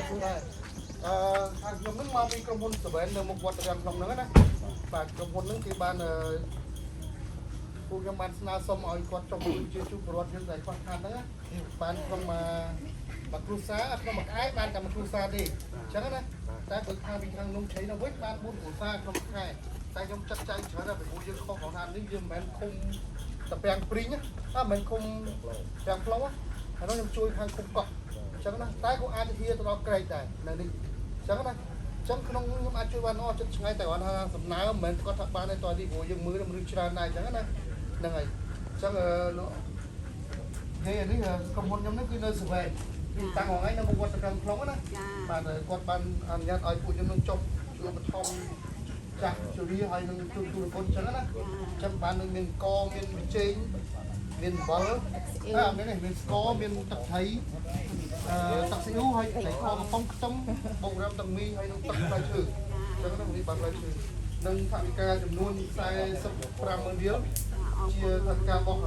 សួរដែរអឺខាងខ្ញុំហ្នឹងមកពីក្រុមហ៊ុនសវែននៅមុខវត្តរាំក្នុងហ្នឹងណាបាទក្រុមហ៊ុនហ្នឹងគេបានអឺពួកខ្ញុំបានស្នើសុំឲ្យគាត់ចុះជួយជាជួបប្រវត្តិយើងដែលខ្វះខាតហ្នឹងណាបានក្នុងមួយមួយគ្រួសារក្នុងមួយខែបានតែមួយគ្រួសារទេអញ្ចឹងណាតែបើខាងពីខាងនំឆីនោះវិញបាន4គ្រួសារក្នុងមួយខែតែខ្ញុំចាត់ចែងច្រើនណាស់ពីព្រោះយើងខុសของថានេះយើងមិនមែនឃុំតាពាំងព្រីងណាអត់មិនមែនឃុំពាំងផ្លុងណាហើយនោះខ្ញុំជួយខាងឃុំកោះ អញ្ចឹងណាតែក៏អាចធាទៅដល់ក្រែកដែរនៅនេះអញ្ចឹងណាអញ្ចឹងក្នុងខ្ញុំអាចជួយបានអស់ចិត្តឆ្ងាយតែគាត់ថាសំណើមិនមែនគាត់ថាបានទេតោះនេះព្រោះយើងមើលមនុស្សច្រើនដែរអញ្ចឹងណាហ្នឹងហើយអញ្ចឹងលោកនេះនេះក្រុមហ៊ុនខ្ញុំនេះគឺនៅសវែនតាំងថ្ងៃនៅមុខវត្តកម្មក្នុងណា ចា បាទគាត់បានអនុញ្ញាតឲ្យពួកខ្ញុំនឹងចុះជួយបឋមចាស់ជរាហើយនឹងជួយទូលគុណអញ្ចឹងណាអញ្ចឹងបាននឹងមានកមានបជែងមានអំបិលអើមាននេះមានស្ករមានទឹកត្រី អឺទឹកស៊ីអ៊ូហើយត្រីខកំប៉ុងខ្ទឹមបុករឹមទឹកមីហើយនឹងទឹកផ្លែឈើអញ្ចឹងហ្នឹងនេះបានផ្លែឈើនិងថវិកាចំនួន45ម៉ឺនរៀលជាថវិការបស់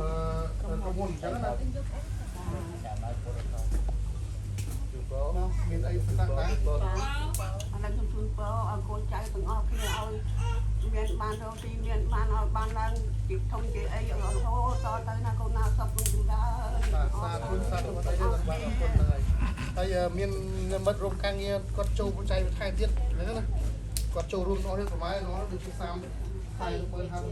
ក្រុមហ៊ុនអញ្ចឹងណាមានអីប្រសាសន៍ដែរ ឥឡូវខ្ញុំជូនពរឲ្យកូនចៅទាំងអស់គ្នាឲ្យមានបានរកទីមានបានឲ្យបានឡើងជាធំជាអីរហូតតទៅណាកូនណាសុខចម្រើន បាទសាធុសាធុអត់អីទេបាទអរគុណហ្នឹងហើយហើយមានមិត្តរួមការងារគាត់ចូលបច្ច័យបន្ថែមទៀតហ្នឹងណាគាត់ចូលរួមអស់នេះប្រហែលនោះដូចជា30 40 50